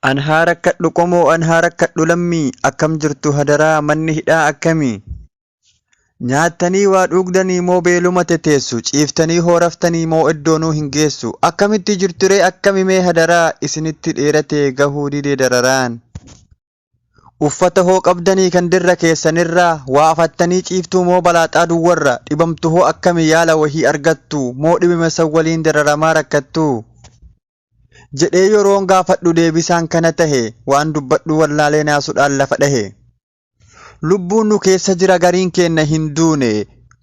An haa rakkadhu qomoo an haa rakkadhu lammii akkam jirtu hadaraa manni hidhaa akkamii? Nyaattanii waa dhuugdanii moo beeluma teteessu ciiftanii hoo raftanii moo iddoonuu hin geessu akkamitti jirturee akkami mee hadaraa isinitti dheeratee gahuu dide dararaan. Uffata hoo qabdanii kan dirra keessanirraa waa afattanii ciiftuu moo balaaxaa duwwarra dhibamtu hoo akkami yaala wahii argattu moo dhibima san waliin dararamaa rakkattuu? Jedhee yoroon gaafadhu deebisaan kana tahe waan dubbadhu wallaalee naasudhaan lafa dhahe. Lubbuun nu keessa jira gariin keenna hin duune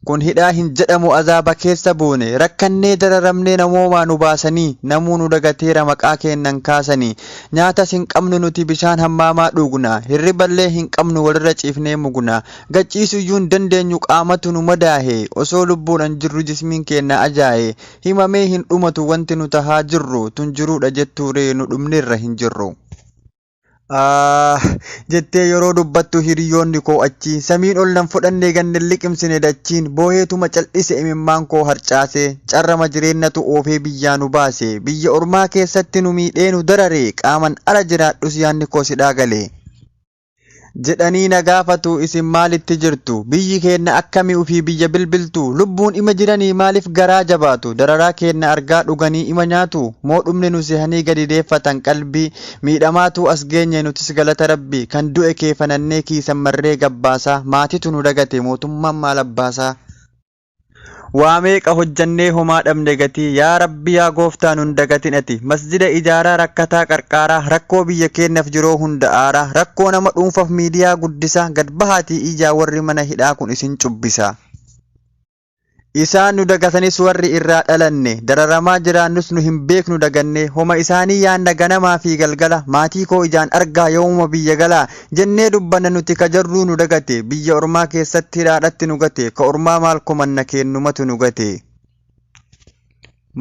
Kun hidhaa hin jedhamu azaaba keessa buune Rakkannee dararamnee namoomaa nu baasanii Namuu nu dagateera maqaa keenna hin kaasanii Nyaatas hin qabnu nuti bishaan hammaamaa dhuugna Hirriballee hin qabnu walirra ciifnee mugna Gad ciisuyyuu hin dandeenyu qaamatu nu madaahe Osoo lubbuudhan jirru jismiin keenna ajaaye Himamee hin dhumatu wanti nu tahaa jirru Tun jiruudha jettuuree nu dhumneerra hin jirru. Aah! Jettee yeroo dubbattu hiriyoonni koo achii Samiin ol nan fudhanne gad nan liqimsine dachiin Booheetuma cal'ise imimmaan koo harcaasee Carrama jireennatu oofee biyyaa nu baase Biyya ormaa keessatti nu miidhee nu darare Qaaman ala jiraadhus yaanni koo sidhaa gale. Jedhanii na gaafatu isin maalitti jirtu? Biyyi keenna akkami ufii biyya bilbiltu? Lubbuun ima jiranii maalif garaa jabaatu? Dararaa keenna argaa dhuganii ima nyaatu? Moo dhumne nu sehanii gadi deeffatan qalbii? Miidhamaatuu as geenye nutis galata Rabbi Kan du'e keefanannee kiisan marree gabbaasaa Maatitu nu dagate mootummaan maal abbaasaa? Waa meeqa hojjannee homaa dhabne gatii Yaa Rabbi yaa gooftaa nun dagatin ati Masjida ijaaraa rakkataa qarqaaraa Rakkoo biyya keennaf jiroo hunda aaraa Rakkoo nama dhuunfaf miidiyaa guddisaa Gad bahaatii iyyaa warri mana hidhaa kun isin cubbisaa Isaan nu dagatanis warri irraa dhalanne Dararamaa jiraannus nu hin beeknu dagannee Homa isaanii yaanna ganamaa fi galgala Maatii koo ijaan argaa yoomuma biyya galaa Jennee dubbanna nuti ka jarruu nu dagate Biyya ormaa keessatti hidhaadhatti nu gate Ka ormaa maal komanna keennumatu nu gate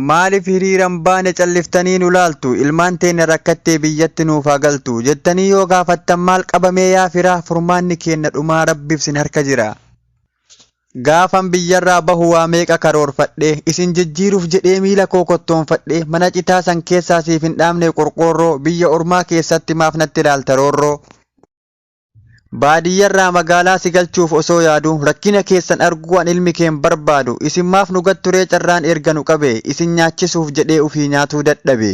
Maalif hiriira hin baane calliftanii nu laaltu Ilmaan teenna rakkattee biyyatti nuuf haa galtu Jettanii yoo gaafattan maal qaba mee yaa firaa Furmaanni keenna dhumaa Rabbiif sin harka jira Gaafan biyyarraa bahu waa meeqa karoorfadhe Isin jijjiiruuf jedhee miila koo kottoonfadhe Mana citaa san keessaa siif hin dhaabne qorqoorroo Biyya ormaa keessatti maaf natti laalta roorroo Baadiyyarraa magaalaa si galchuuf osoo yaaduu Rakkina keessan arguu an ilmi kee hin barbaadu Isin maaf nu gatturee carraan erga nu qabe Isin nyaachisuuf jedhee ufii nyaatuu dadhabe.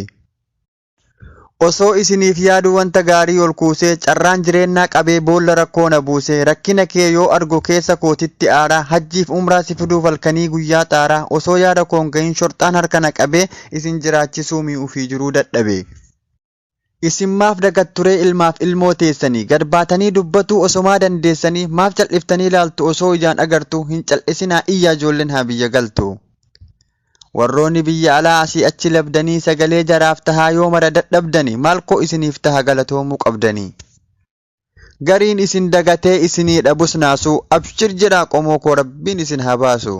Osoo isiniif yaaduu wanta gaarii ol kuusee Carraan jireennaa qabee boolla rakkoo na buuse Rakkina kee yoo argu keessa kootitti aaraa Hajjiif umraa si fiduuf halkanii guyyaa xaaraa Osoo yaada koon gahin shorxaan harka na qabee Isin jiraachisuumii ufii jiruu dadhabe. Isin maaf dagatturee ilmaaf ilmoo teessanii Gad baatanii dubbatuu osomaa dandeessanii Maaf cal'iftanii laaltu osoo ijaan agartuu Hin cal'isinaa iyyaa ijoolleen haa biyya galtu. Warroonni biyya alaa asii achi labdanii sagalee jaraaf tahaa yoo mara dadhabdani maal koo isiniif taha galatoomuu qabdanii. Gariin isin dagatee isinii dhabus naasuu abshir jedhaa qomoo koo rabbiin isin haa baasu.